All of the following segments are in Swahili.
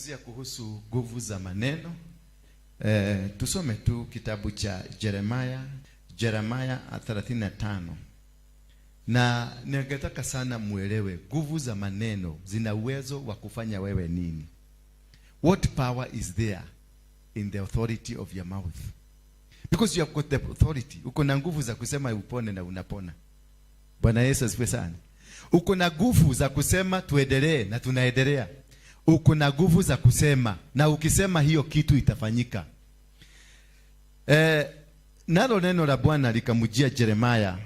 Tunazungumzia kuhusu nguvu za maneno. Tusome tu kitabu cha Jeremaya, Jeremaya 35. Na ningetaka sana muelewe nguvu za maneno zina uwezo wa kufanya wewe nini. What power is there in the authority of your mouth? Because you have got the authority. Uko na nguvu za kusema upone na unapona. Bwana Yesu asifiwe sana. Uko na nguvu za kusema tuendelee na tunaendelea. Uko na nguvu za kusema na ukisema hiyo kitu itafanyika. Nalo neno la Bwana likamjia Jeremaya.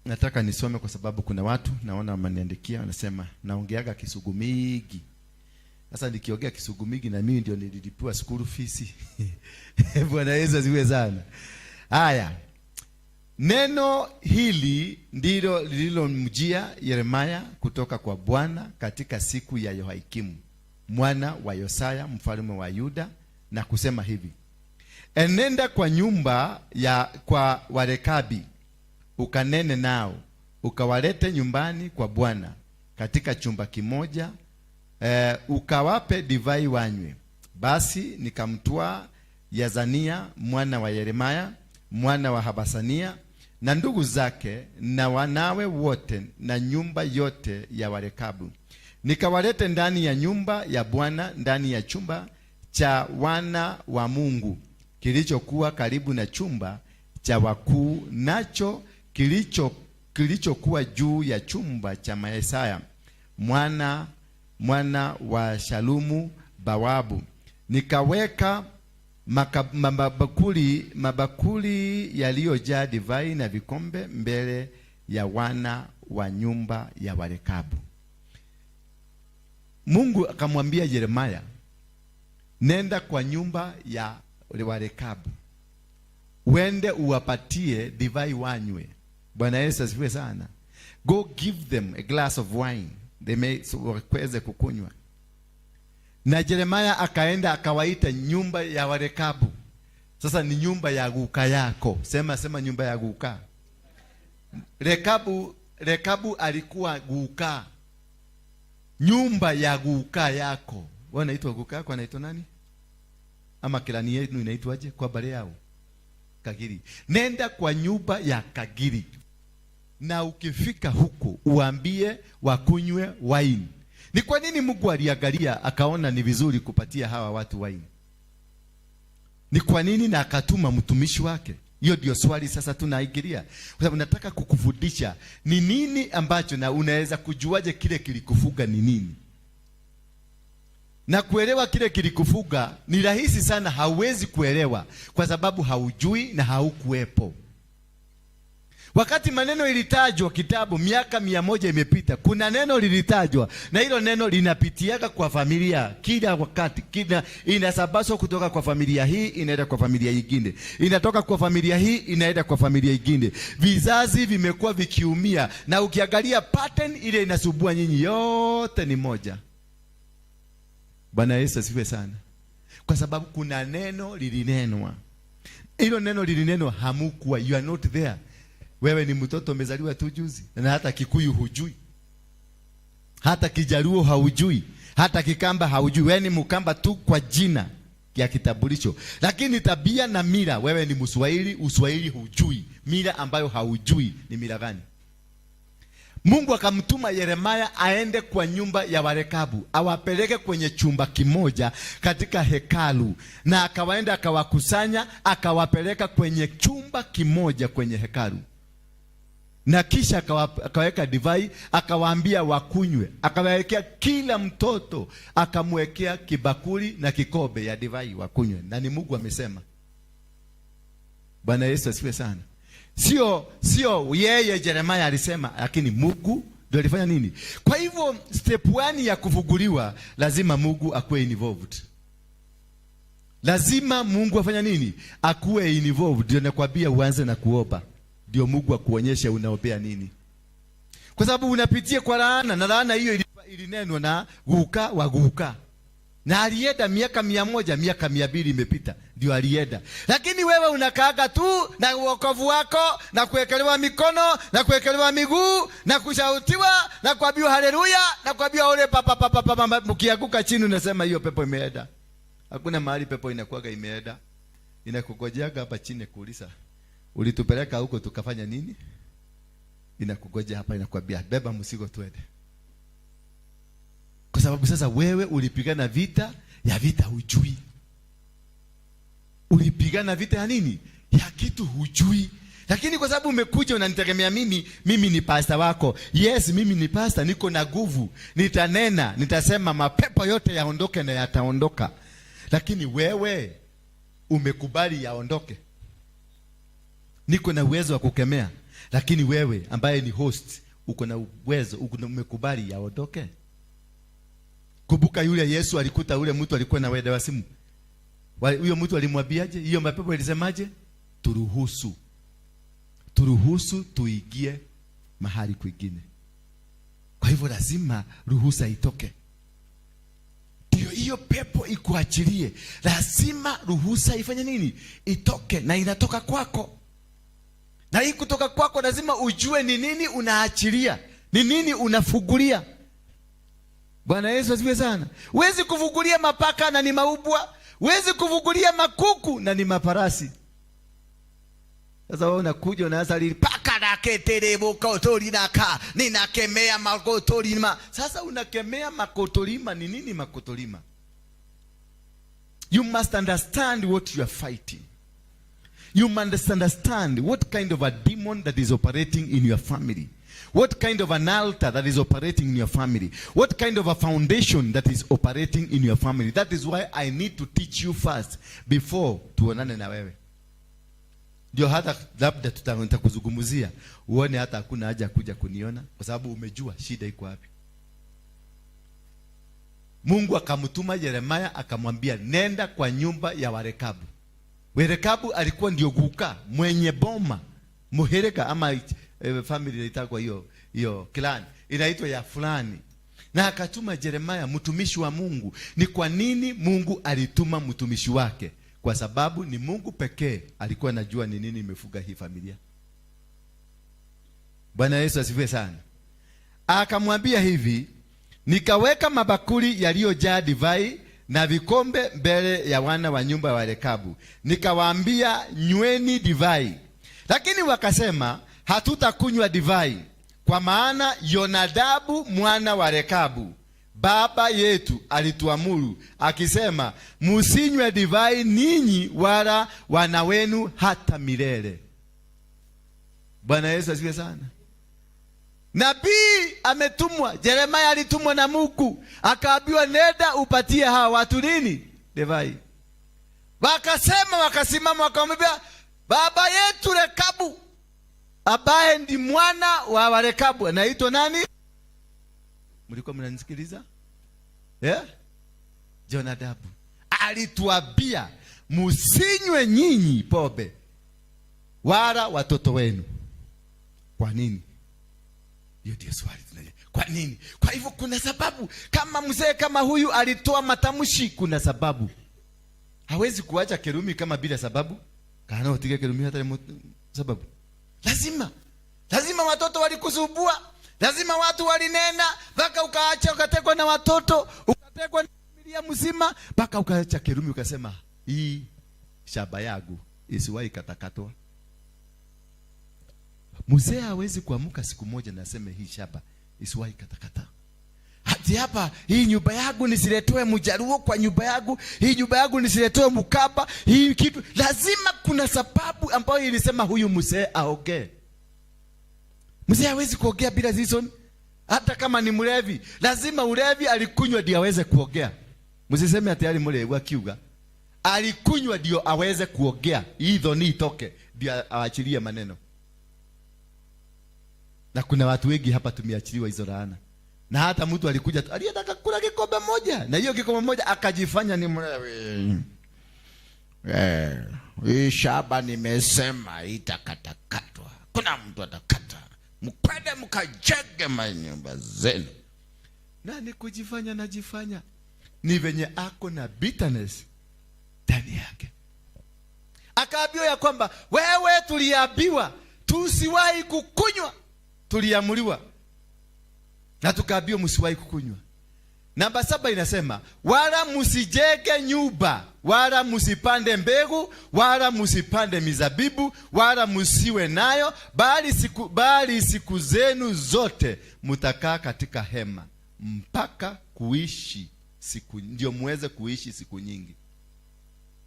Nataka nisome kwa sababu kuna watu naona wameniandikia, wanasema naongeaga Kisugu mingi. Sasa nikiongea Kisugu mingi na mimi ndio nililipiwa school fees. Bwana Yesu asifiwe sana. Haya. Neno hili ndilo lililomjia Yeremaya kutoka kwa Bwana katika siku ya Yehoyakimu mwana wa Yosaya mfalme wa Yuda, na kusema hivi: enenda kwa nyumba ya kwa Warekabi ukanene nao, ukawalete nyumbani kwa Bwana katika chumba kimoja, ukawape divai wanywe. Basi nikamtwaa Yazania mwana wa Yeremaya mwana wa Habasania na ndugu zake na wanawe wote na nyumba yote ya Warekabu, nikawalete ndani ya nyumba ya Bwana, ndani ya chumba cha wana wa Mungu kilichokuwa karibu na chumba cha wakuu, nacho kilichokuwa juu ya chumba cha Maesaya mwana wa Shalumu bawabu. Nikaweka mabakuli yaliyojaa divai na vikombe mbele ya wana wa nyumba ya Warekabu. Mungu akamwambia Yeremaya, nenda kwa nyumba ya Warekabu, uende uwapatie divai wanywe. Bwana Yesu asifiwe sana. Go give them a glass of wine they may, so waweze kukunywa. Na Yeremaya akaenda akawaita nyumba ya Warekabu. Sasa ni nyumba ya guka yako. Sema, sema nyumba ya guka. Rekabu alikuwa guka. Nyumba ya guka yako. Wewe unaitwa guka yako, anaitwa nani? Ama clan yenu inaitwaje kwa bare yao? Kagiri. Nenda kwa nyumba ya Kagiri. Na ukifika huko uambie wakunywe wine. Ni kwa nini Mungu aliangalia akaona ni vizuri kupatia hawa watu wine? Ni kwa nini na akatuma mtumishi wake? Hiyo ndio swali sasa tunaingilia. Kwa sababu nataka kukufundisha ni nini ambacho, na unaweza kujuaje kile kilikufuga ni nini? Na kuelewa kile kilikufuga ni rahisi sana, hauwezi kuelewa kwa sababu haujui na haukuwepo. Wakati maneno ilitajwa kitabu miaka 100 imepita, kuna neno lilitajwa na hilo neno linapitiaga kwa familia kila wakati, kila inasabaswa kutoka kwa familia hii inaenda kwa familia nyingine, inatoka kwa familia hii inaenda kwa familia nyingine. Vizazi vimekuwa vikiumia, na ukiangalia pattern ile inasubua nyinyi yote ni moja. Bwana Yesu asifiwe sana, kwa sababu kuna neno lilinenwa. Hilo neno lilinenwa, hamukuwa, you are not there. Wewe ni mtoto umezaliwa tu juzi, na hata Kikuyu hujui, hata Kijaluo haujui, hata Kikamba haujui. Wewe ni Mkamba tu kwa jina ya kitambulisho, lakini tabia na mila, wewe ni Mswahili, Uswahili hujui. Mila ambayo haujui ni mila gani? Mungu akamtuma Yeremaya aende kwa nyumba ya Warekabu, awapeleke kwenye chumba kimoja katika hekalu, na akawaenda akawakusanya, akawapeleka kwenye chumba kimoja kwenye hekalu, na kisha akaweka divai, akawaambia wakunywe, akawawekea kila mtoto, akamwekea kibakuli na kikombe ya divai wakunywe. Na ni Mungu amesema. Bwana Yesu asifiwe sana. Sio yeye Yeremaya alisema, lakini Mungu ndio alifanya nini? Kwa hivyo step 1 ya kufunguliwa, lazima Mungu akuwe involved. Lazima Mungu afanya nini? Akuwe involved. Ndio nakwambia uanze na kuomba. Ndio Mungu akuonyeshe unaombea nini. Kwa sababu unapitia kwa laana, na laana hiyo ilinenwa na guka wa guka. Na alienda miaka 100, miaka 200 imepita ndio alienda. Lakini wewe unakaaga tu na uokovu wako na kuwekelewa mikono na kuwekelewa miguu na kushautiwa na kuambiwa haleluya na kuambiwa ole papa papa papa, mkianguka chini unasema hiyo pepo imeenda. Hakuna mahali pepo inakuwaga imeenda. Inakugojeaga hapa chini kuuliza, ulitupeleka huko tukafanya nini? Inakugoja hapa, inakwambia beba mzigo twende. Kwa sababu sasa wewe ulipigana vita ya vita hujui. Ulipigana vita ya nini? Ya kitu hujui. Lakini kwa sababu umekuja unanitegemea mimi, mimi ni pastor wako. Yes, mimi ni pastor, niko na nguvu. Nitanena, nitasema mapepo yote yaondoke na yataondoka. Lakini wewe umekubali yaondoke. Niko na uwezo wa kukemea, lakini wewe ambaye ni host uko na uwezo, umekubali yaondoke. Kumbuka yule Yesu alikuta yule mtu alikuwa na wede wa simu. Huyo mtu alimwambiaje? Hiyo mapepo ilisemaje? Turuhusu. Turuhusu tuingie mahali kwingine. Kwa hivyo lazima ruhusa itoke. Ndio hiyo pepo ikuachilie. Lazima ruhusa ifanye nini? Itoke, na inatoka kwako. Na hii kutoka kwako lazima ujue ni nini unaachilia, ni nini unafugulia. Bwana Yesu asifiwe sana. Huwezi kufugulia mapaka na ni maubwa, huwezi kufugulia makuku na ni maparasi. Sasa wewe unakuja unaanza lili paka na keterebo kotolinaka, ninakemea makotolima. Sasa unakemea makotolima ni nini makotolima? You must understand what you are fighting. You must understand what kind of a demon that is operating in your family. What kind of an altar that is operating in your family. What kind of a foundation that is operating in your family. That is why I need to teach you first before tuonane na wewe. Ndio hata labda nitakuzungumzia uone hata hakuna haja kuja kuniona kwa sababu umejua shida iko wapi. Mungu akamtuma Yeremia akamwambia nenda kwa nyumba ya Warekabu. Warekabu alikuwa ndio guka mwenye boma muhereka ama family inaitwa hiyo clan inaitwa ya fulani. Na akatuma Yeremia mtumishi wa Mungu. Ni kwa nini Mungu alituma mtumishi wake? Kwa sababu ni Mungu pekee alikuwa anajua ni nini imefuga hii familia. Bwana Yesu asifiwe sana. Akamwambia hivi, nikaweka mabakuli yaliyojaa divai na vikombe mbele ya wana wa nyumba wa Rekabu. Nikawaambia nyweni divai. Lakini wakasema hatutakunywa divai, kwa maana Yonadabu mwana wa Rekabu baba yetu alituamuru akisema, msinywe divai ninyi wala wana wenu hata milele. Bwana Yesu asifiwe sana. Nabii ametumwa, Yeremia alitumwa na Mungu, akaambiwa nenda upatie hawa watu nini? Divai. Wakasema, wakasimama wakamwambia baba yetu Rekabu, ambaye ndi mwana wa Rekabu, anaitwa nani? Mlikuwa mnanisikiliza? Yeah? Jonadabu alituambia msinywe nyinyi pombe wala watoto wenu. Kwa nini? Hiyo ndio swali tunaje. Kwa nini? Kwa hivyo kuna sababu. Kama mzee kama huyu alitoa matamshi, kuna sababu. Hawezi kuacha Kirumi kama bila sababu. Kana utige Kirumi hata sababu. Lazima. Lazima watoto walikusumbua. Lazima watu walinena mpaka ukaacha, ukatekwa na watoto, ukatekwa na familia mzima mpaka ukaacha Kirumi ukasema hii shamba yangu isiwahi katakatwa. Mzee hawezi kuamka siku moja na aseme hii shamba isiwahi katakata. Hati hapa hii nyumba yangu nisiletwe mjaruo kwa nyumba yangu, hii nyumba yangu nisiletwe mkaba, hii kitu. Lazima kuna sababu ambayo ilisema huyu mzee aongee. Mzee hawezi kuongea bila reason. Hata kama ni mlevi, lazima ulevi alikunywa ndio aweze kuongea. Msiseme ati ali mlevi akiuga. Alikunywa ndio aweze kuongea. Hii dhoni itoke ndio aachilie maneno. Na kuna watu wengi hapa tumeachiliwa hizo laana. Na hata mtu alikuja tu, aliyetaka kula kikombe moja, na hiyo kikombe moja akajifanya ni mlevi. Hii shaba nimesema itakatakatwa. Kuna mtu atakata. Mkwende mkajenge manyumba zenu. Na ni kujifanya najifanya. Ni venye ako na bitterness ndani yake. Akaambiwa ya kwamba wewe, tuliambiwa tusiwahi kukunywa, tuliamriwa na tukaambiwa msiwahi kukunywa. Namba 7 inasema wala msijenge nyumba, wala msipande mbegu, wala msipande mizabibu, wala msiwe nayo, bali siku zenu zote mtakaa katika hema mpaka kuishi siku, ndio muweze kuishi siku nyingi.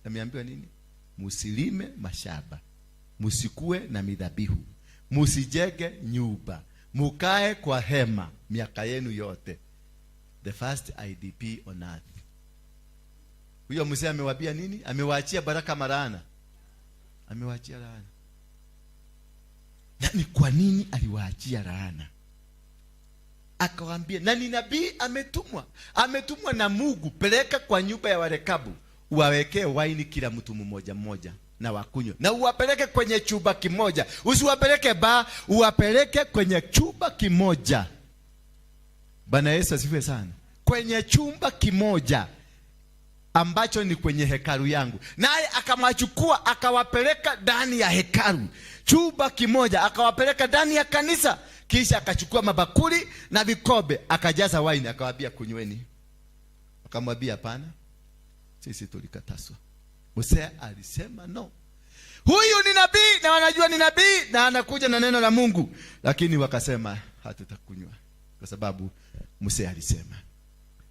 Ameambiwa nini? Msilime mashamba, msikue na midhabihu, msijenge nyumba, mukae kwa hema miaka yenu yote. The first IDP on earth. Huyo mzee amewaambia nini? Amewaachia baraka marana. Amewaachia laana. Na ni kwa nini aliwaachia laana? Akawaambia, na ni nabii ametumwa. Ametumwa na Mungu, peleka kwa nyumba ya Warekabu, uwawekee waini kila mtu mmoja mmoja na wakunywe. Na uwapeleke kwenye chumba kimoja. Usiwapeleke ba, uwapeleke kwenye chumba kimoja. Bwana Yesu asifiwe sana. Kwenye chumba kimoja ambacho ni kwenye hekalu yangu. Naye akamwachukua akawapeleka ndani ya hekalu. Chumba kimoja akawapeleka ndani ya kanisa. Kisha akachukua mabakuli na vikombe akajaza waini akawaambia kunyweni. Akamwambia hapana, sisi tulikatazwa. Musa alisema no. Huyu ni nabii na wanajua ni nabii na anakuja na neno la Mungu. Lakini wakasema hatutakunywa kwa sababu Musa alisema.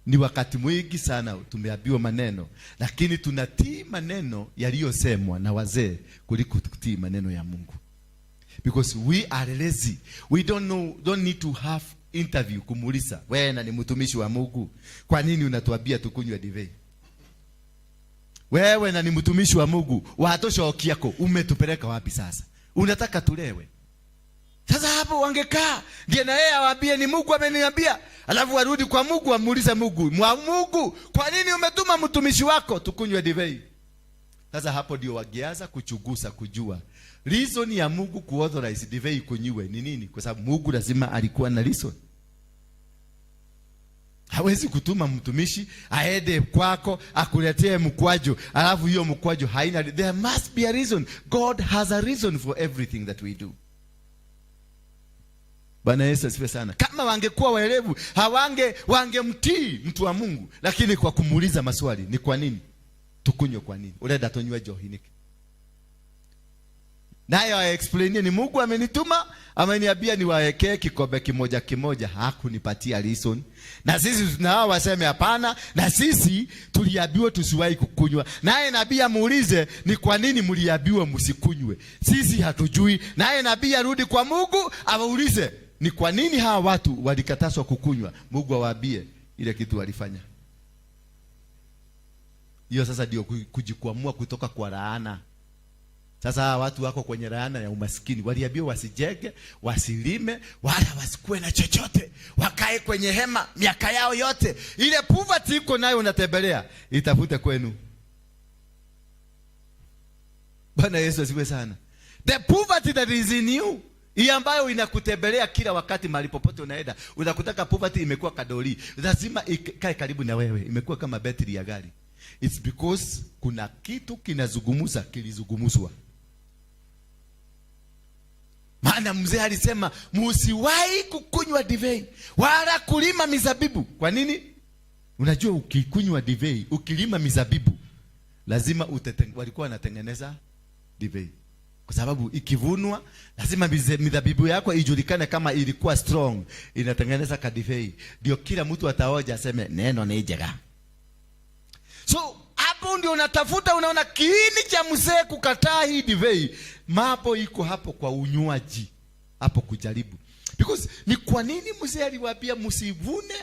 Ni wakati mwingi sana tumeambiwa maneno, lakini tunatii maneno yaliyosemwa na wazee kuliko kutii maneno ya Mungu. Because we are lazy. We don't need to have interview kumuuliza, wewe na ni mtumishi wa Mungu, kwa nini unatuambia tukunywe divai? Wewe na ni mtumishi wa Mungu, watoshokiako umetupeleka wapi sasa? Unataka tulewe? Sasa hapo wangekaa, ndiye na yeye awaambie ni Mungu ameniambia. Alafu warudi kwa Mungu wamuulize Mungu, mwa Mungu, kwa nini umetuma mtumishi wako tukunywe divai? Sasa hapo ndio wangeanza kuchunguza kujua reason ya Mungu kuauthorize divai kunywe ni nini? Kwa sababu Mungu lazima alikuwa na reason. Hawezi kutuma mtumishi aende kwako akuletee mkwaju, alafu hiyo mkwaju haina. There must be a reason. God has a reason for everything that we do. Bwana Yesu asifiwe sana. Kama wangekuwa waelevu, wangemtii mtu wa Mungu, lakini kwa kumuuliza maswali, ni kwa nini tukunywe, kwa nini urenda tunywe njohi niki? Naye aexplainie ni Mungu amenituma, ameniambia niwaekee kikombe kimoja kimoja, hakunipatia reason. Na sisi na hao waseme hapana, na sisi tuliambiwa tusiwahi kukunywa. Naye nabii amuulize ni kwa nini mliambiwa msikunywe? Sisi hatujui. Naye nabii arudi kwa Mungu awaulize ni kwa nini hawa watu walikatazwa kukunywa? Mungu awaambie ile kitu walifanya. Hiyo sasa ndio kujikwamua kutoka kwa laana. Sasa hawa watu wako kwenye laana ya umaskini. Waliambiwa wasijenge, wasilime, wala wasikuwe na chochote. Wakae kwenye hema miaka yao yote. Ile poverty iko nayo unatembelea, itafute kwenu. Bwana Yesu asifiwe sana. The poverty that is in you, hii ambayo inakutembelea kila wakati mahali popote unaenda, unakutaka poverty imekuwa kadoli. Lazima ikae karibu na wewe, imekuwa kama betri ya gari. It's because kuna kitu kinazungumza, kilizungumzwa. Maana mzee alisema msiwahi kukunywa divai wala kulima mizabibu. Kwa nini? Unajua ukikunywa divai, ukilima mizabibu, lazima walikuwa wanatengeneza divai. Kwa sababu ikivunwa lazima mizabibu yako ijulikane kama ilikuwa strong, inatengeneza kadivei. Ndio kila mtu ataoja aseme neno ni njega. So hapo ndio unatafuta, unaona kiini cha mzee kukataa hii divai. Mambo iko hapo kwa unywaji, hapo kujaribu. Because ni kwa nini mzee aliwaambia msivune,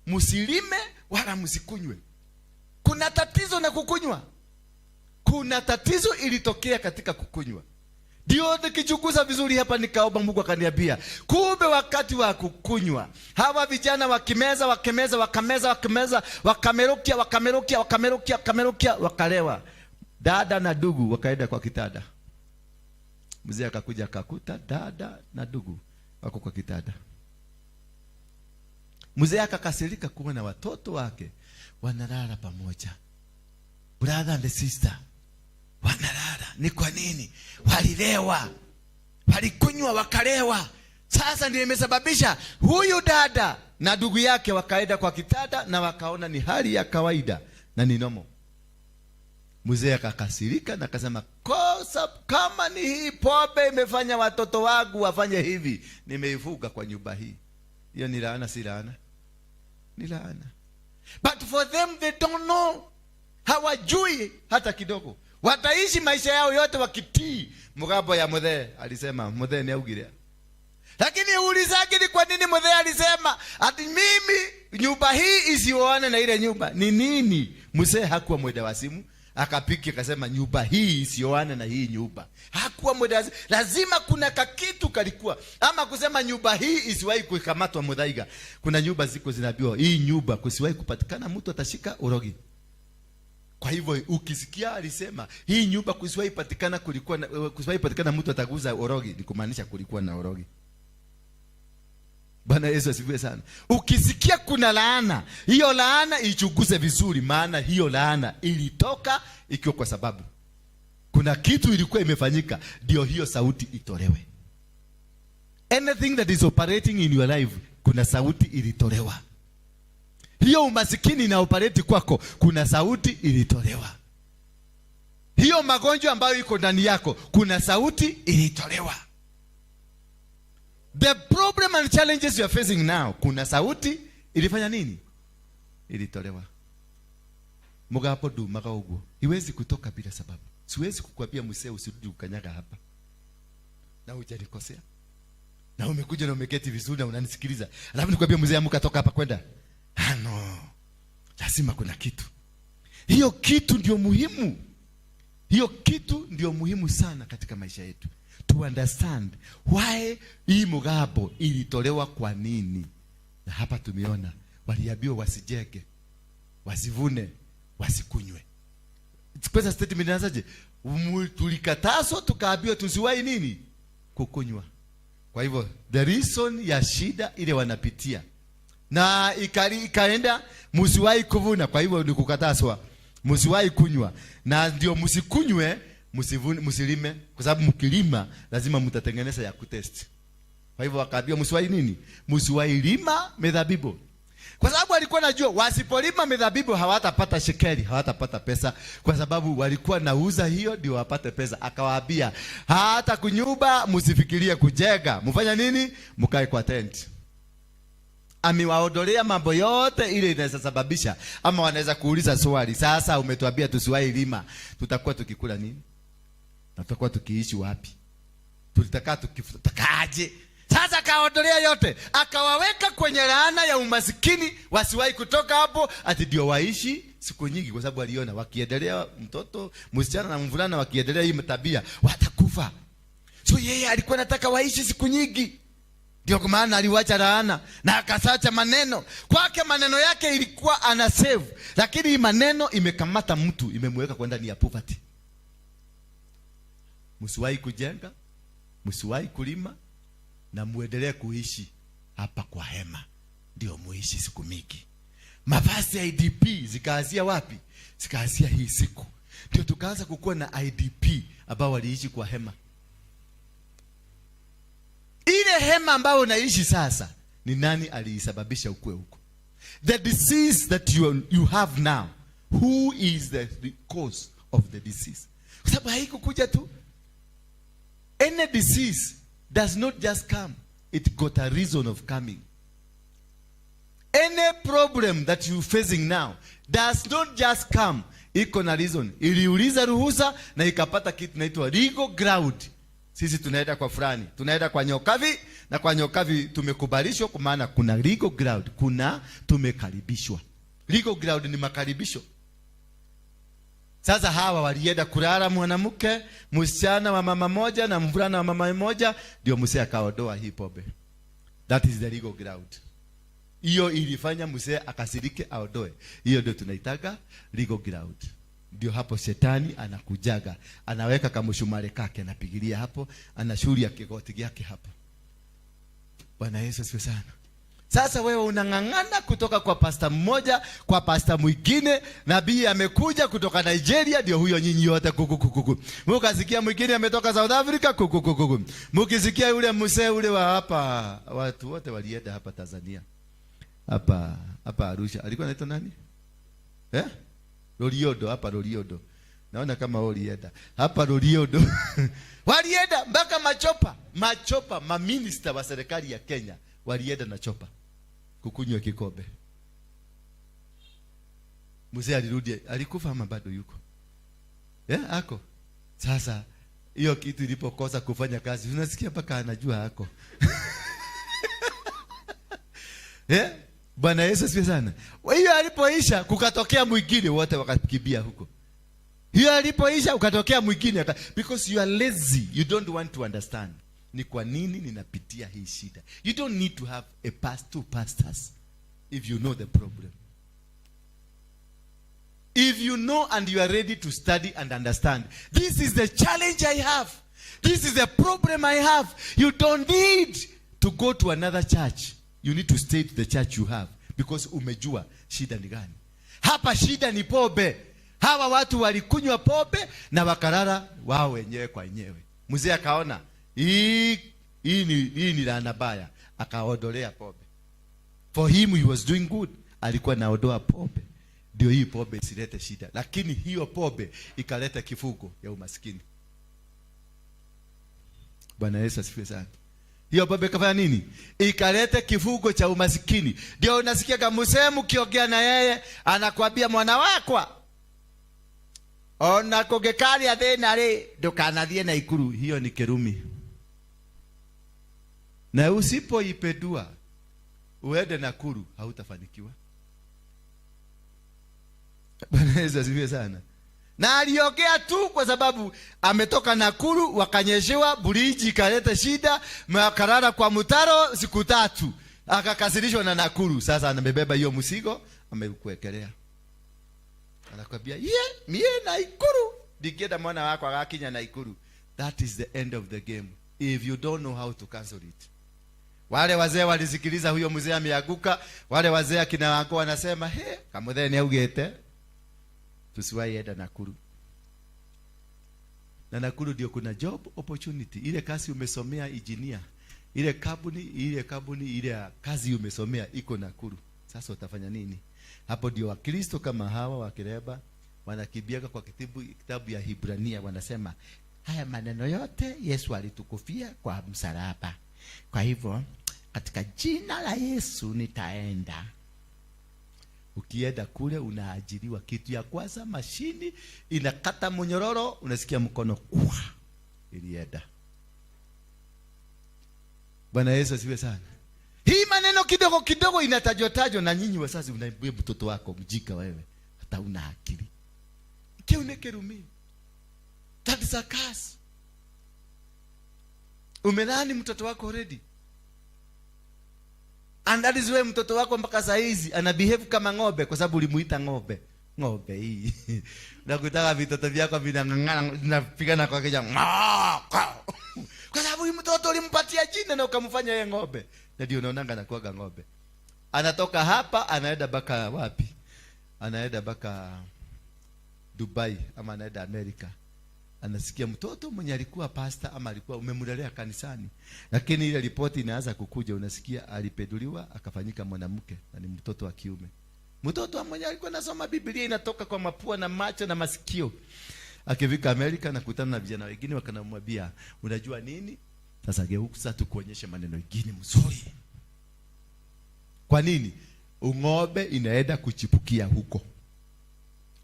msilime wala msikunywe? Kuna tatizo na kukunywa. Kuna tatizo ilitokea katika kukunywa. Ndio nikichunguza vizuri hapa nikaomba Mungu akaniambia, kumbe wakati wa kukunywa hawa vijana wakimeza, wakimeza, wakameza, wakimeza, wakamerukia, wakamerukia, wakamerukia, wakamerukia, wakalewa. Dada na ndugu wakaenda kwa kitanda. Mzee akakuja akakuta dada na ndugu wako kwa kitanda. Mzee akakasirika kuona watoto wake Wanalala pamoja. Brother and sister wanalala. Ni kwa nini? Walilewa, walikunywa wakalewa. Sasa ndio imesababisha huyu dada na ndugu yake wakaenda kwa kitanda na wakaona ni hali ya kawaida na ni normal. Mzee akakasirika na akasema, kosa kama ni hii pombe imefanya watoto wangu wafanye hivi, nimeifuga kwa nyumba hii. Hiyo ni laana, si laana? Ni laana. But for them they don't know, hawajui hata kidogo. Wataishi maisha yao yote wakitii mgambo ya muthee. Alisema muthee ni augire, lakini ulizake ni kwa nini muthee alisema ati mimi nyumba hii isioane na ile nyumba ni nini? Mzee hakuwa mwenda wazimu, akapiki akasema nyumba hii isioane na hii nyumba. Hakuwa mwenda wazimu, lazima kuna kakitu kalikuwa, ama kusema nyumba hii isiwahi kukamatwa Muthaiga. Kuna nyumba ziko zinaambiwa hii nyumba kusiwahi kupatikana mtu atashika urogi. Kwa hivyo ukisikia alisema hii nyumba kusiwahi patikana, kulikuwa na, kusiwahi patikana mtu ataguza urogi, ni kumaanisha kulikuwa na urogi. Bwana Yesu asifiwe sana. Ukisikia kuna laana, hiyo laana ichunguze vizuri, maana hiyo laana ilitoka ikiwa kwa sababu kuna kitu ilikuwa imefanyika, ndio hiyo sauti itolewe. Anything that is operating in your life, kuna sauti ilitolewa. Hiyo umasikini ina operate kwako, kuna sauti ilitolewa. Hiyo magonjwa ambayo iko ndani yako, kuna sauti ilitolewa. The problem and challenges you are facing now, kuna sauti ilifanya nini? Ilitolewa. Mugapo ndumaga uguo, iwezi kutoka bila sababu. Siwezi kukwambia msee usirudi ukanyaga hapa na hujanikosea, na umekuja na umeketi vizuri na unanisikiliza, alafu nikwambia mzee, amka toka hapa kwenda. Ah, no, lazima kuna kitu. Hiyo kitu ndio muhimu, hiyo kitu ndio muhimu sana katika maisha yetu, to understand why hii mugabo ilitolewa kwa nini. Na hapa tumeona waliambiwa wasijenge, wasivune, wasikunywe. Kwanza statement inaanzaje? Tulikatazwa tukaambiwa tusiwahi nini? Kukunywa. Kwa hivyo the reason ya shida ile wanapitia na ikaenda msiwahi kuvuna. Kwa hivyo ni kukatazwa, msiwahi kunywa, na ndio msikunywe, msivune, msilime, kwa sababu mkilima lazima mtatengeneza ya kutest. Kwa hivyo wakaambiwa msiwahi nini? Msiwahi lima midhabibu. Kwa sababu walikuwa najua wasipolima midhabibu hawatapata shekeli, hawatapata pesa, kwa sababu walikuwa nauza hiyo ndio wapate pesa. Akawaambia hata kunyumba msifikirie kujenga, mfanya nini? Mkae kwa tent. Amewaondolea mambo yote ile inaweza sababisha, ama wanaweza kuuliza swali, sasa umetuambia tusiwahi lima, tutakuwa tukikula nini? Na tutakuwa tukiishi wapi? Tulitakaa tukitakaje? Sasa akaondolea yote, akawaweka kwenye laana ya umasikini, wasiwahi kutoka hapo, ati ndio waishi siku nyingi, kwa sababu aliona wakiendelea, mtoto msichana na mvulana wakiendelea hii tabia watakufa. So yeye alikuwa anataka waishi siku nyingi, ndio kwa maana aliwacha laana na akasacha maneno kwake. Maneno yake ilikuwa ana save, lakini hii maneno imekamata mtu, imemweka kwa ndani ya poverty. Msiwahi kujenga, msiwahi kulima, na muendelee kuishi hapa kwa hema, ndio muishi siku mingi. Mavazi ya IDP zikaanzia wapi? Zikaanzia hii siku, ndio tukaanza kukuwa na IDP ambao waliishi kwa hema. Ile hema ambayo unaishi sasa, ni nani aliisababisha ukue huko? The disease that you have now, who is the cause of the disease? Kwa sababu haikukuja tu. Any disease does not just come, it got a reason of coming. Any problem that you facing now does not just come, iko na reason. Iliuliza ruhusa na ikapata kitu inaitwa legal ground. Sisi tunaenda kwa fulani, tunaenda kwa Nyokavi, na kwa Nyokavi tumekubalishwa, kwa maana kuna legal ground, kuna tumekaribishwa. Legal ground ni makaribisho. Sasa hawa walienda kulala mwanamke, msichana wa mama moja na mvulana wa mama moja, ndio mzee akaondoa hii pombe. That is the legal ground. Hiyo ilifanya mzee akasirike aondoe. Hiyo ndio tunaitaga legal ground. Ndio hapo shetani anakujaga, anaweka kamshumari kake, anapigilia hapo, anashuria kigoti yake hapo. Bwana Yesu asifiwe sana. Sasa wewe unang'ang'ana kutoka kwa pasta mmoja kwa pasta mwingine. Nabii amekuja kutoka Nigeria, ndio huyo nyinyi yote kukukukuku. Mukasikia mwingine ametoka South Africa kukukukuku. Mukisikia yule mzee ule wa hapa, watu wote walienda hapa Tanzania, hapa hapa Arusha, alikuwa anaitwa nani? Eh? Loliondo, hapa Loliondo. Naona kama walienda hapa Loliondo. Walienda mpaka machopa, machopa, maminista wa serikali ya Kenya walienda na chopa kukunywa kikombe. Mzee alirudi, alikufa ama bado yuko? Yeah, ako. Sasa hiyo kitu ilipokosa kufanya kazi, unasikia mpaka anajua ako. Yeah? Bwana Yesu asifiwe sana. Hiyo alipoisha kukatokea mwingine, wote wakakimbia huko. Hiyo alipoisha ukatokea mwingine, because you are lazy, you don't want to understand. Ni kwa nini ninapitia hii shida? You don't need to have a past two pastors if you know the problem. If you know and you are ready to study and understand, this is the challenge I have. This is the problem I have. You don't need to go to another church. You need to stay to the church you have because umejua shida ni gani. Hapa shida ni pombe. Hawa watu walikunywa pombe na wakalala wao wenyewe kwa wenyewe. Mzee akaona hii ni laana baya, akaondolea pombe. For him he was doing good, alikuwa anaondoa pombe ndio hii pombe isilete shida, lakini hiyo pombe ikaleta kifungo ya umaskini. Bwana Yesu asifiwe sana. Hiyo pombe ikafanya nini? Ikaleta kifungo cha umaskini. Ndio unasikia kama mzee mkiongea na yeye anakwambia, mwana wakwa, ona kũngĩkaria thĩna rĩ, ndũkanathiĩ Naikuru. Hiyo ni kirumi, na usipoipedua uende Nakuru hautafanikiwa. Bwana Yesu asifiwe sana. Na aliongea tu kwa sababu ametoka Nakuru, wakanyeshewa buriji ikaleta shida, wakalala kwa mtaro siku 3, akakasirishwa na Nakuru. Sasa amebeba hiyo mzigo, amekuwekelea, anakwambia ye mie Nakuru ndingĩenda mwana wakwa agakinya Nakuru. That is the end of the game if you don't know how to cancel it. Wale wazee walisikiliza huyo mzee ameanguka. Wale wazee akina wako wanasema, he, kamuthee ni augite tusiwahi enda Nakuru. Na Nakuru ndio kuna job opportunity. Ile kazi umesomea engineer, ile kampuni ile ya kazi umesomea iko Nakuru. Sasa utafanya nini? Hapo ndio Wakristo kama hawa wakireba wanakimbiaga kwa kitabu ya Hibrania, wanasema haya maneno yote Yesu alitukufia kwa msalaba. Kwa hivyo katika jina la Yesu nitaenda. Ukienda kule unaajiriwa. Kitu ya kwanza, mashini inakata munyororo, unasikia mkono kwa ilienda. Bwana Yesu asifiwe sana. Hii maneno kidogo kidogo inatajwa tajwa na nyinyi wazazi, unaambia mtoto wako, mjika wewe, hata una akili. Kiu nĩ kĩrumi. That is a curse. Umelaani mtoto wako already. And that is why mtoto wako mpaka saa hizi ana behave kama ng'ombe, kwa sababu ulimuita ng'ombe. Ng'ombe hii. Unakutaka vitoto vyako vinang'ang'ana, vinapigana kwa kichwa. Kwa sababu huyu mtoto ulimpatia jina na ukamfanya yeye ng'ombe. Na ndio unaonanga anakuwaga ng'ombe. Anatoka hapa anaenda mpaka wapi? Anaenda mpaka Dubai ama anaenda Amerika. Anasikia mtoto mwenye alikuwa pastor ama alikuwa umemlelea kanisani, lakini ile ripoti inaanza kukuja, unasikia alipeduliwa akafanyika mwanamke na ni mtoto wa kiume. Mtoto mwenye alikuwa anasoma Biblia inatoka kwa mapua na macho na masikio. Akifika Amerika nakutana na vijana wengine wakanamwambia, unajua nini? Sasa geuka tukuonyeshe maneno mengine mzuri. Kwa nini? Ung'ombe inaenda kuchipukia huko.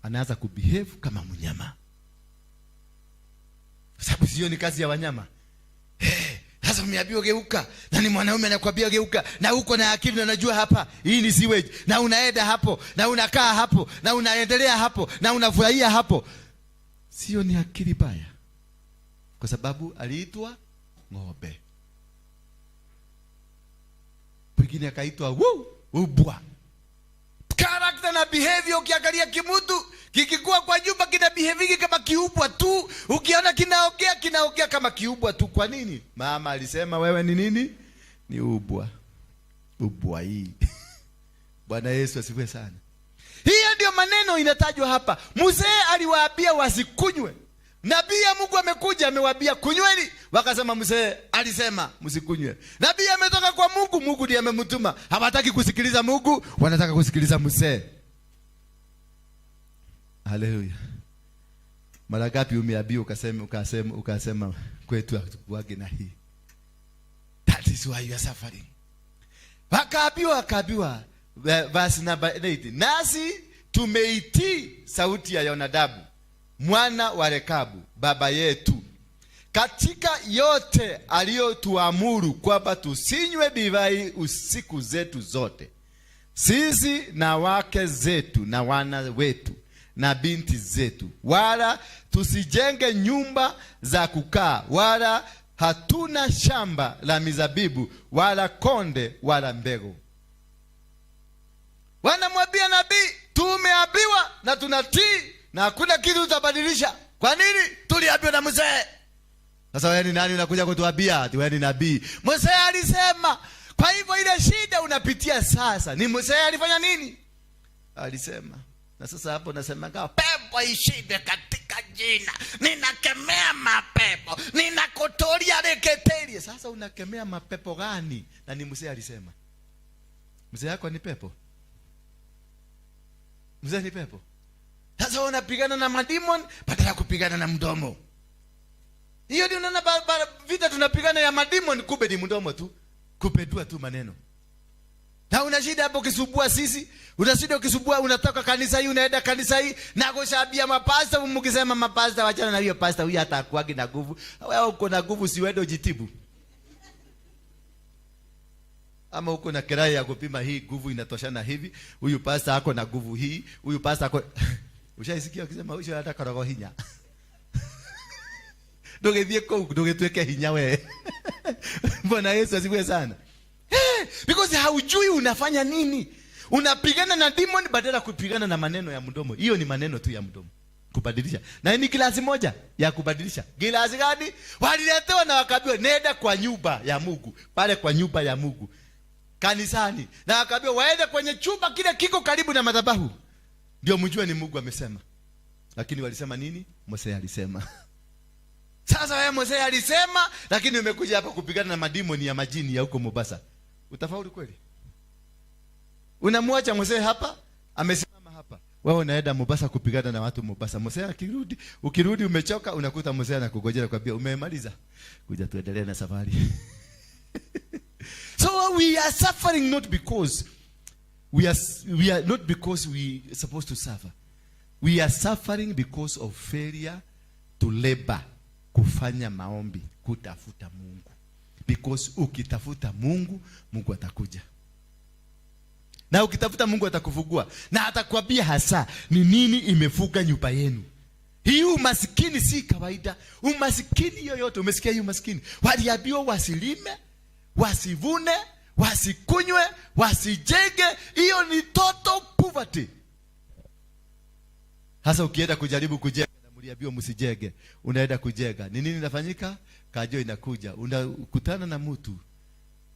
Anaanza kubehave kama mnyama. Kwa sababu sio ni kazi ya wanyama. Hey, sasa umeambiwa geuka, na ni mwanaume anakuambia geuka, na uko na akili na unajua hapa hii ni sewage, na unaenda hapo, na unakaa hapo, na unaendelea hapo, na unafurahia hapo. Sio ni akili baya. Kwa sababu aliitwa ng'ombe. Mwingine akaitwa ubwa. Character na behavior, ukiangalia kimutu kikikuwa kwa nyumba kina behave kama kiubwa tu. Ukiona kinaongea, kinaongea kama kiubwa tu. Kwa nini? Mama alisema wewe ni nini? Ni ubwa. Ubwa hii. Bwana Yesu asifiwe sana. Hiyo ndio maneno inatajwa hapa. Mzee aliwaambia wasikunywe. Nabii ya Mungu amekuja amewaambia kunyweni, wakasema mzee alisema msikunywe. Nabii ametoka kwa Mungu, Mungu ndiye amemtuma. Hawataki kusikiliza Mungu, wanataka kusikiliza mzee. Haleluya. Mara ngapi umeambiwa ukasema, ukasema, ukasema kwetu hatukuwagi na hii. That is why you are suffering. Wakaambiwa, wakaambiwa, verse number 8. Nasi tumeitii sauti ya Yonadabu mwana wa Rekabu baba yetu katika yote aliyotuamuru kwamba tusinywe divai usiku zetu zote, sisi na wake zetu na wana wetu na binti zetu, wala tusijenge nyumba za kukaa, wala hatuna shamba la mizabibu wala konde wala mbegu. Wanamwambia nabii, tumeambiwa na tunatii na hakuna kitu tutabadilisha. Kwa nini? Tuliambiwa na mzee. Sasa wewe ni nani unakuja kutuambia ati wewe ni nabii? Mzee alisema. Kwa hivyo ile shida unapitia sasa ni mzee alifanya nini? Alisema. Na sasa hapo nasema pepo ishinde katika jina. Ninakemea mapepo. Ninakutolia reketerie. Sasa unakemea mapepo gani? Na ni mzee alisema. Mzee yako ni pepo? Mzee ni pepo? Sasa unapigana na mademon badala ya kupigana na mdomo. Hiyo ndio unaona vita tunapigana ya mademon, kumbe ni mdomo tu. Kupedua tu maneno. Na una shida hapo ukisumbua sisi, una shida ukisumbua, unatoka kanisa hii unaenda kanisa hii na kushabia mapasta, mkisema mapasta wachana na hiyo pasta, huyu hatakuagi na nguvu. Wewe uko na nguvu, si uende ujitibu. Ama uko na kirai ya kupima hii nguvu inatoshana hivi, huyu pasta ako na nguvu hii, huyu pasta ako Ushaisikia akisema ucio hata korogo hinya. Ndugithie kuu, ndugituike hinya we. Bwana Yesu asifiwe sana. Hey, because haujui unafanya nini. Unapigana na demon badala kupigana na maneno ya mdomo. Hiyo ni maneno tu ya mdomo. Kubadilisha. Na ni glasi moja ya kubadilisha. Glasi gani? Waliletewa na wakaambiwa nenda kwa nyumba ya Mungu. Pale kwa nyumba ya Mungu. Kanisani. Na wakaambiwa waende kwenye chumba kile kiko karibu na madhabahu. Ndio mjue ni Mungu amesema. Lakini walisema nini? Mose alisema. Sasa wewe Mose alisema, lakini umekuja hapa kupigana na madimoni ya majini ya huko Mombasa. Utafaulu kweli? Unamwacha Mose hapa, amesimama hapa. Wewe unaenda Mombasa kupigana na watu Mombasa. Mose akirudi, ukirudi umechoka, unakuta Mose anakugojea kwambia umemaliza. Kuja tuendelee na safari. So we are suffering not because we are, we are not because we are supposed to suffer. We are suffering because of failure to labor, kufanya maombi, kutafuta Mungu. Because ukitafuta Mungu, Mungu atakuja. Na ukitafuta Mungu atakufungua na atakwambia hasa ni nini imefuga nyumba yenu. Hii umasikini si kawaida. Umasikini yoyote, umesikia hii umasikini? Waliambiwa wasilime, wasivune, wasikunywe, wasijenge. Hiyo ni total poverty. Hasa ukienda kujaribu kujenga na mliambiwa msijenge, unaenda kujenga. Ni nini inafanyika? Kajo inakuja. Unakutana na mtu.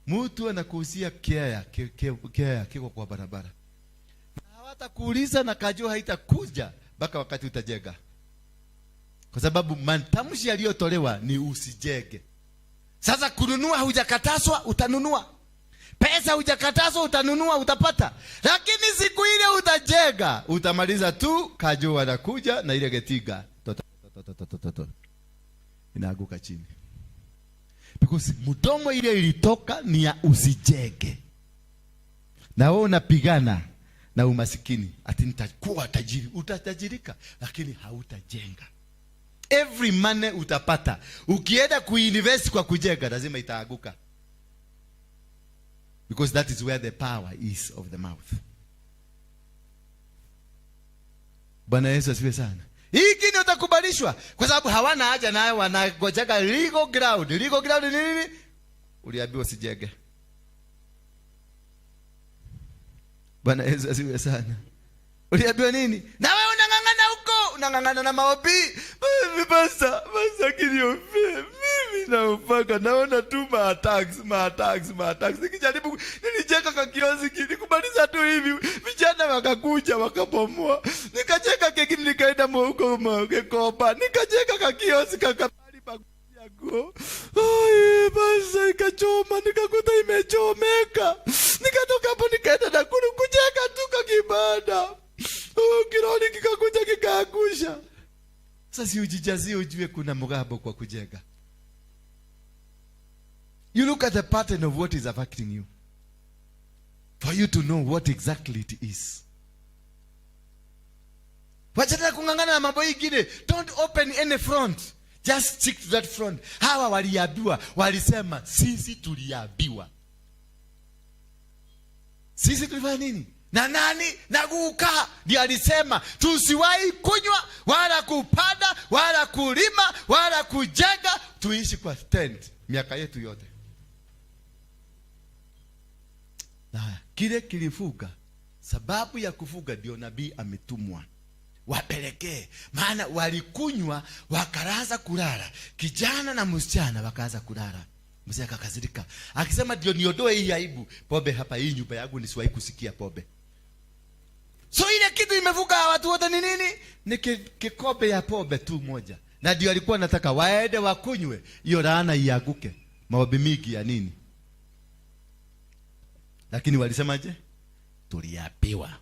Mtu anakuuzia kea kiko kwa barabara. Na hawatakuuliza na kajo haitakuja mpaka wakati utajenga. Kwa sababu matamshi yaliyotolewa ni usijenge. Sasa kununua hujakatazwa, utanunua. Pesa hujakatazwa, utanunua, utapata. Lakini siku ile utajenga, utamaliza tu, kajo wanakuja na ile getiga. To, to, to, to, to, to, to. Inaanguka chini. Because mdomo ile ilitoka ni ya usijenge. Na wewe unapigana na umasikini, ati nitakuwa tajiri. Utatajirika, lakini hautajenga. Every money utapata, ukienda kuinvest kwa kujenga, lazima itaanguka. Because that is where the power is of the mouth. Bwana Yesu asifiwe sana. Hii kini utakubalishwa kwa sababu hawana haja nayo, wanagojeka legal ground. Legal ground ni nini? Uliambiwa usijenge. Bwana Yesu asifiwe sana. Uliambiwa nini? Na wewe unang'ang'ana huko, unang'ang'ana na maombi. Mimi basa kiniombee. Mimi na upaka naona tu ma attacks, ma attacks, ma attacks. Nilijenga kakioski, nikumaliza tu hivi, vijana wakakuja wakabomoa. Nikajenga kengine, nikaenda huko Gikomba, nikajenga kakioski kakabali yangu. Ai, basi ikachoma, nikakuta imechomeka. Nikatoka hapo nikaenda Nakuru kujenga tu kakibanda. Oh, kiroli kikakuja kikaangusha. Sasa si ujijazie ujue kuna mgambo kwa kujenga. You look at the pattern of what is affecting you for you to know what exactly it is. Wachana kung'ang'ana na mambo ingine. Don't open any front. Just stick to that front. Hawa waliambiwa, walisema sisi tuliambiwa. Sisi tulifanya nini? Na nani? Na guka ndiye alisema tusiwahi kunywa wala kupanda wala kulima wala kujenga, tuishi kwa tent miaka yetu yote. Na kile kilifuga, sababu ya kufuga ndio nabii ametumwa wapelekee, maana walikunywa wakaanza kulala, kijana na msichana wakaanza kulala. Mzee akakasirika akisema, ndio niondoe hii aibu, pombe hapa, hii nyumba yangu nisiwahi kusikia pombe. So ile kitu imevuka watu wote ni nini? Ni kikombe ya pombe tu moja, na ndio alikuwa anataka waende wakunywe, hiyo laana ianguke, maombi mingi ya nini. Lakini walisemaje? Tuliambiwa.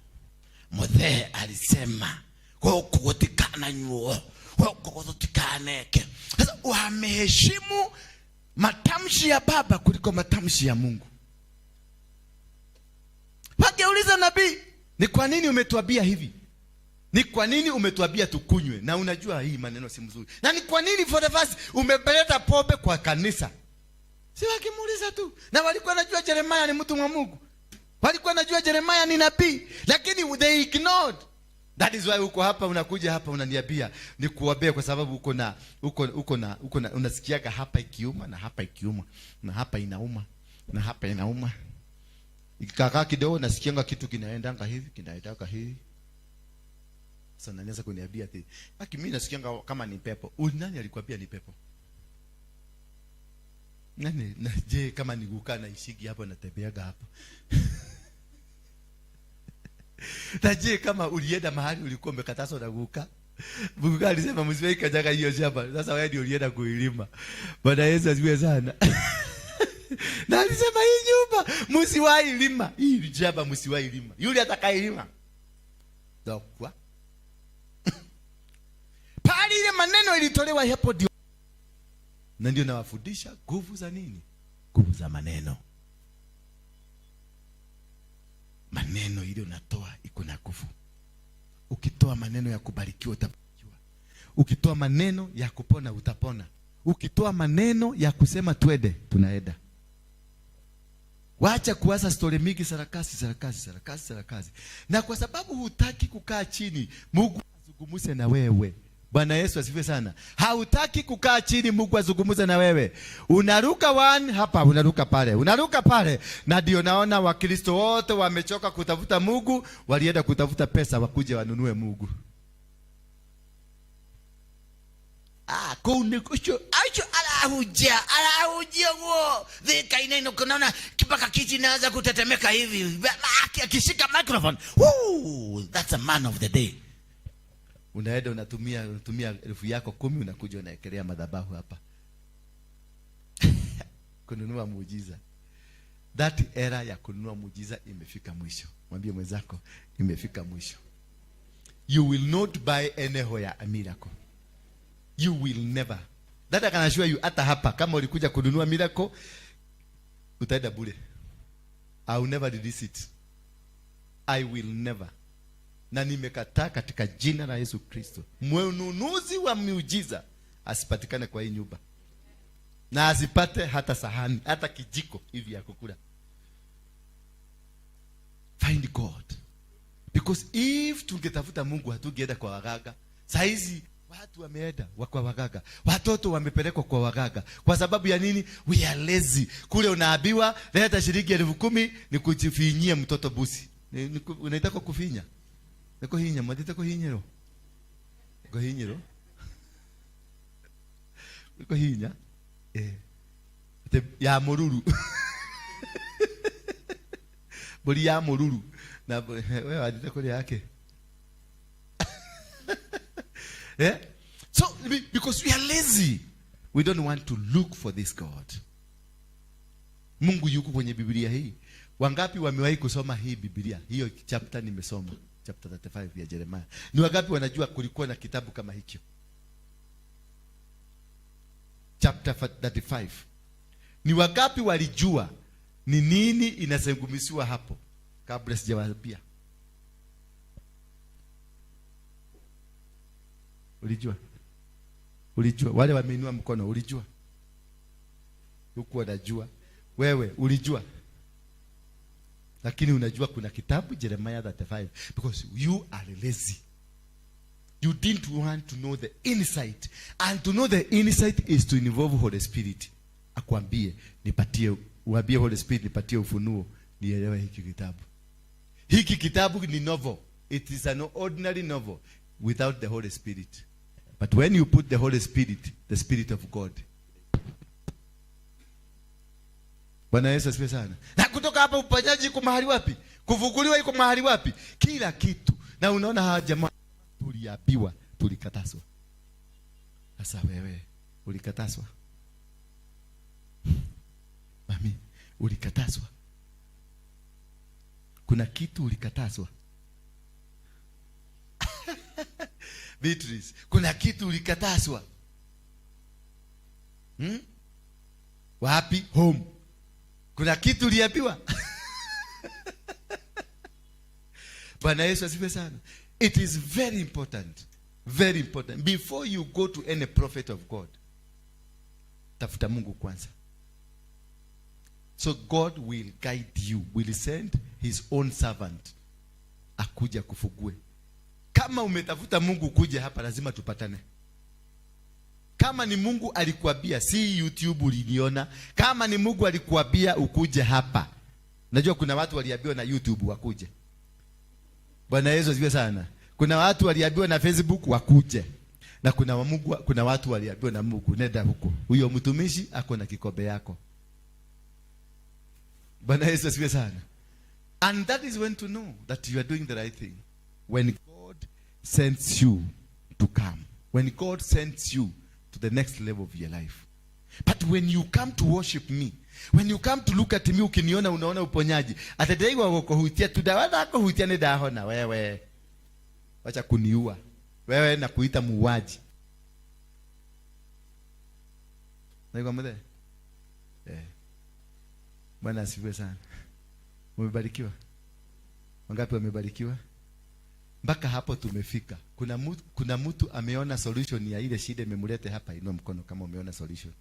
Muthee alisema gũkũ gũtikananyuo, gũkũ gũtikaneke. Sasa wameheshimu matamshi ya baba kuliko matamshi ya Mungu. Wangeuliza nabii, ni kwa nini umetuambia hivi? Ni kwa nini umetuambia tukunywe? Na unajua hii maneno si mzuri. Na ni kwa nini for the first umepeleta pombe kwa kanisa? Si wakimuuliza tu. Na walikuwa najua Jeremiah ni mtu wa Mungu. Walikuwa najua Jeremiah ni nabii, lakini they ignored. That is why uko hapa, unakuja hapa unaniambia nikuombee kwa sababu uko na uko uko na uko na unasikiaga hapa ikiuma na hapa ikiuma na hapa inauma na hapa inauma. Ikikaa kidogo nasikianga kitu kinaendanga hivi, kinaendanga hivi. Sasa nanianza kuniambia ati, "Aki mimi nasikianga kama ni pepo." Huyu nani alikwambia ni pepo? Nani na je kama nigukaa na ishigi hapo natembeaga hapo. Na je kama ulienda mahali ulikuwa umekatazwa na guka? Guka alisema msiwahi kanyaga hiyo shamba. Sasa wewe ndio ulienda kuilima. Bwana Yesu asifiwe sana. Na alisema hii nyumba msiwahi lima. Hii shamba msiwahi lima. Yule atakayelima dokwa. Pale ile maneno ilitolewa hapo ndio. Na ndio nawafundisha nguvu za nini? Nguvu za maneno. Maneno ile unatoa iko na nguvu. Ukitoa maneno ya kubarikiwa utabarikiwa. Ukitoa maneno ya kupona utapona. Ukitoa maneno ya kusema twende, tunaenda. Wacha kuwaza story mingi, sarakasi, sarakasi, sarakasi, sarakasi. Na kwa sababu hutaki kukaa chini, Mungu azungumze na wewe. Bwana Yesu asifiwe sana. Hautaki kukaa chini Mungu azungumze na wewe. Unaruka one hapa, unaruka pale, unaruka pale. Na ndio naona Wakristo wote wamechoka kutafuta Mungu, walienda kutafuta pesa wakuje wanunue Mungu. Kuu ni ucio, acio arahunjia, arahunjia guo. Thika inene unaona mpaka kiti inaanza kutetemeka hivi. Akishika microphone. Woo, that's a man of the day. Unaenda unatumia elfu yako 10 unakuja unaekelea madhabahu hapa. Kununua muujiza. That era ya kununua muujiza imefika mwisho. Mwambie mwenzako imefika mwisho. You will not buy anywhere a miracle. You will never. That I can assure you, hata hapa kama ulikuja kununua miracle utaenda bure. I will never release it. I will never. Na nimekataa katika jina la Yesu Kristo. Mnunuzi wa miujiza asipatikane kwa hii nyumba. Na asipate hata sahani, hata kijiko hivi ya kukula. Find God. Because if tungetafuta Mungu hatungeenda kwa waganga. Saizi watu wameenda kwa waganga. Watoto wamepelekwa kwa waganga. Kwa sababu ya nini? We are lazy. Kule unaambiwa leta shilingi 10,000 ni kujifinyia mtoto busi. Unaitaka kufinya? Niko hinya, mwatite kuhinyiro. Kuhinyiro. Niko hinya. Te ya mururu. Mbũri ya mũruru na we wathire kũrĩa yake. Yeah? So because we are lazy, we don't want to look for this God. Mungu yuko kwenye Biblia hii. Wangapi wamewahi kusoma hii Biblia? Hiyo chapter nimesoma, chapter 35 ya Jeremiah. Ni wangapi wanajua kulikuwa na kitabu kama hicho? Chapter 35. Ni wangapi walijua ni nini inazungumziwa hapo? Kabla sijawaambia. Ulijua? Ulijua? Wale wameinua mkono, ulijua? Huku wanajua. Wewe ulijua? Lakini unajua kuna kitabu Jeremiah 35 because you are lazy. You didn't want to know the insight. And to know the insight is to involve Holy Spirit. Akwambie, nipatie, uambie Holy Spirit nipatie ufunuo, nielewe hiki kitabu. Hiki kitabu ni novel. It is an ordinary novel without the Holy Spirit. But when you put the Holy Spirit, the Spirit of God. Bwana Yesu asifiwe sana. Na kutoka hapa uponyaji iko mahali wapi? Kufunguliwa iko mahali wapi? Kila kitu. Na unaona hawa jamaa tuliambiwa, tulikatazwa. Sasa wewe ulikatazwa? Mami, ulikatazwa? Kuna kitu ulikatazwa? Beatrice, kuna kitu ulikatazwa? Wapi? Home. Kuna kitu uliambiwa? Bwana Yesu asifiwe sana. It is very important. Very important. Before you go to any prophet of God, tafuta Mungu kwanza. So God will guide you, will send his own servant akuja kufugue. Kama umetafuta Mungu kuja hapa, lazima tupatane. Kama ni Mungu alikuambia, si YouTube uliniona. Kama ni Mungu alikuambia ukuje hapa. Najua kuna watu waliambiwa na YouTube wakuje. Bwana Yesu asifiwe sana. Kuna watu waliambiwa na Facebook wakuje. Na kuna watu waliambiwa na Mungu nenda huko. Huyo mtumishi ako na kikombe yako. Bwana Yesu asifiwe sana. And that is when to know that you are doing the right thing. When God sends you to come. When God sends you to the next level of your life. But when you come to worship me, when you come to look at me, ukiniona unaona uponyaji. Atadaiwa kukuhutia tu dawa kuhutia ni dahona wewe. Wacha kuniua. Wewe na kuita muuaji. Naigwa mzee? Bwana asifiwe sana. Umebarikiwa? Wangapi wamebarikiwa? Mpaka hapo tumefika. Kuna mtu ameona solution ya ile shida imemlete hapa. Inua mkono kama umeona solution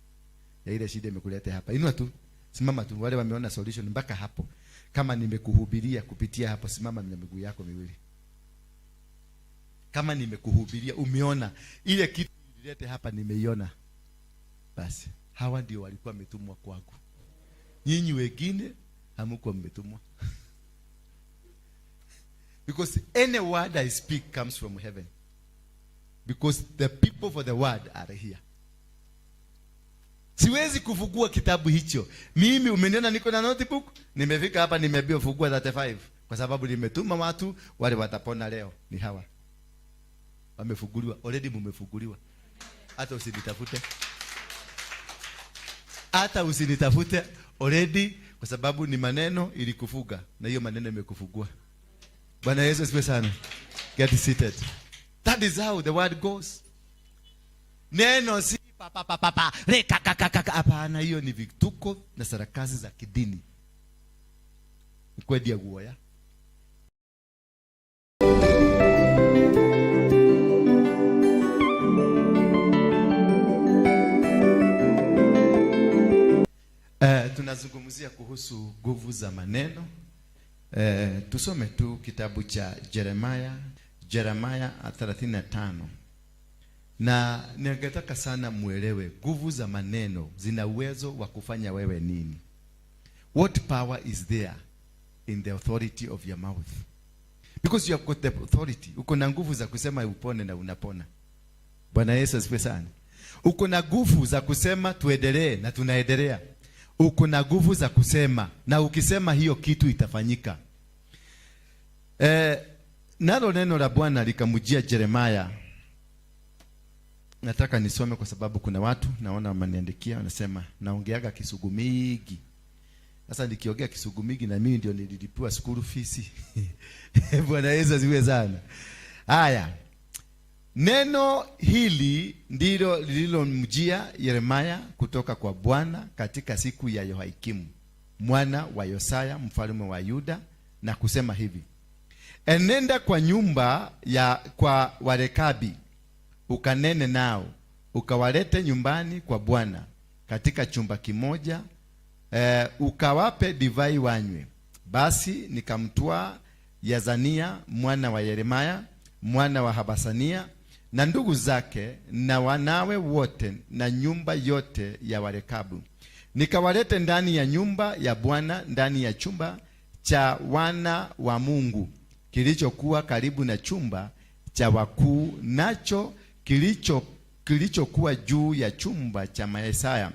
ya ile shida imekulete hapa. Inua tu. Simama tu. Wale wameona solution mpaka hapo. Kama nimekuhubiria kupitia hapo, simama na miguu yako miwili. Kama nimekuhubiria umeona ile kitu ilete hapa, nimeiona. Basi hawa ndio walikuwa wametumwa kwangu. Nyinyi wengine hamkuwa mmetumwa. Because any word I speak comes from heaven. Because the people for the word are here. Siwezi kufungua kitabu hicho. Mimi umeniona niko na notebook, nimefika hapa nimeambiwa fungua 35 kwa sababu nimetuma watu wale watapona leo ni hawa. Wamefunguliwa, already mumefunguliwa. Hata usinitafute. Hata usinitafute already, kwa sababu ni maneno ilikufuga na hiyo maneno imekufungua. Bwana Yesu asifiwe sana. Get seated. That is how the word goes. Neno si pa pa pa pa pa, re ka ka ka ka ka. Hapana, hiyo ni vituko na sarakasi za kidini. Ni kweli ya guoya. Tunazungumzia kuhusu nguvu za maneno. Tusome tu kitabu cha Jeremiah, Jeremiah 35. Na ningetaka sana muelewe nguvu za maneno zina uwezo wa kufanya wewe nini. What power is there in the authority of your mouth? Because you have got the authority. Uko na nguvu za kusema upone na unapona. Bwana Yesu asifiwe sana. Uko na nguvu za kusema tuendelee na tunaendelea. Uko na nguvu za kusema na ukisema hiyo kitu itafanyika. Nalo neno la Bwana likamjia Jeremaya. Nataka nisome kwa sababu kuna watu naona wameniandikia, wanasema naongeaga Kisugumigi. Sasa nikiongea Kisugumigi na mimi ndio nililipiwa school fees. Bwana Yesu asifiwe sana. Haya. Neno hili ndilo lililomjia Yeremaya kutoka kwa Bwana katika siku ya Yehoyakimu mwana wa Yosaya mfalme wa Yuda, na kusema hivi: enenda kwa nyumba ya kwa Warekabi ukanene nao, ukawalete nyumbani kwa Bwana katika chumba kimoja, ukawape divai wanywe. Basi nikamtwaa Yazania mwana wa Yeremaya mwana wa Habasania na ndugu zake na wanawe wote na nyumba yote ya Warekabu, nikawalete ndani ya nyumba ya Bwana, ndani ya chumba cha wana wa Mungu kilichokuwa karibu na chumba cha wakuu, nacho kilichokuwa juu ya chumba cha Maesaya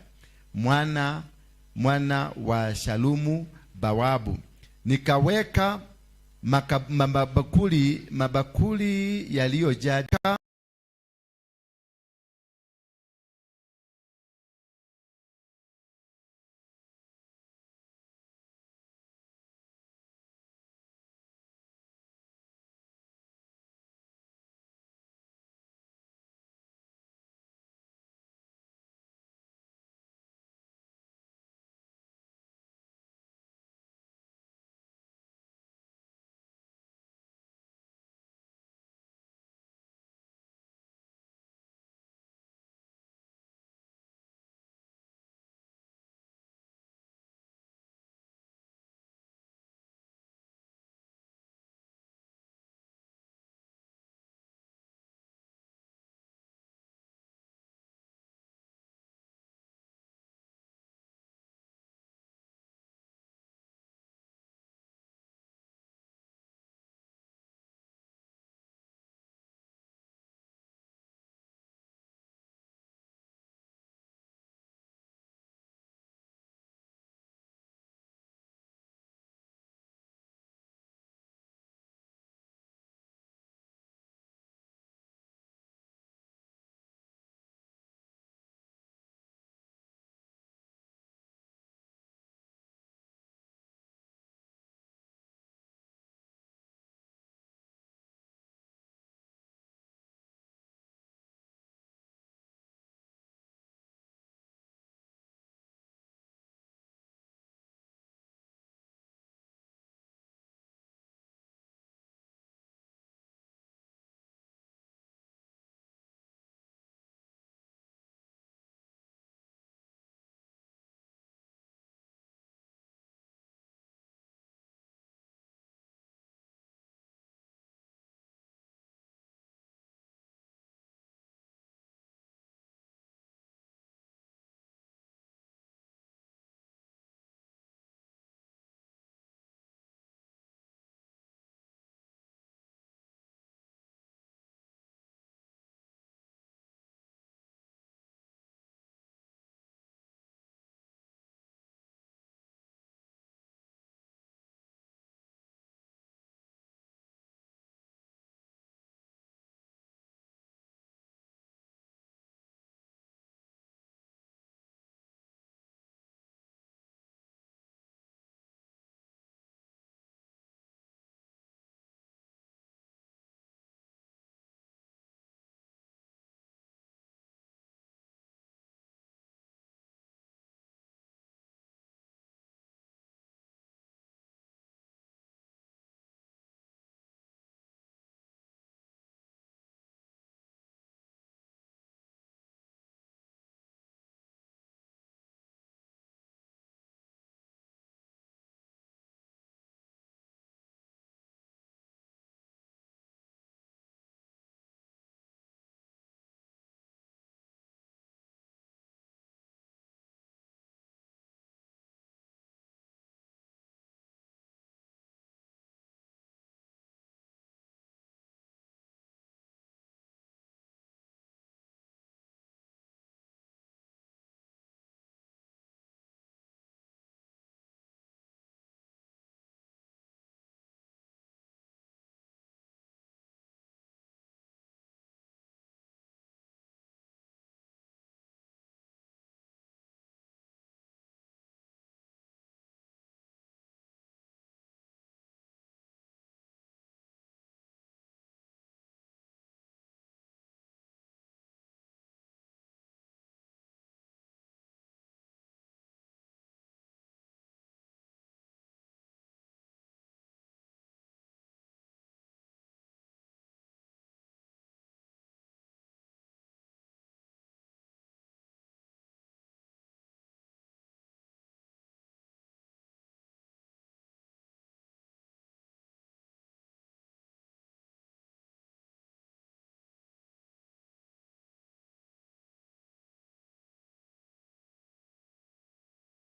mwana wa Shalumu bawabu. Nikaweka mabakuli yaliyojaa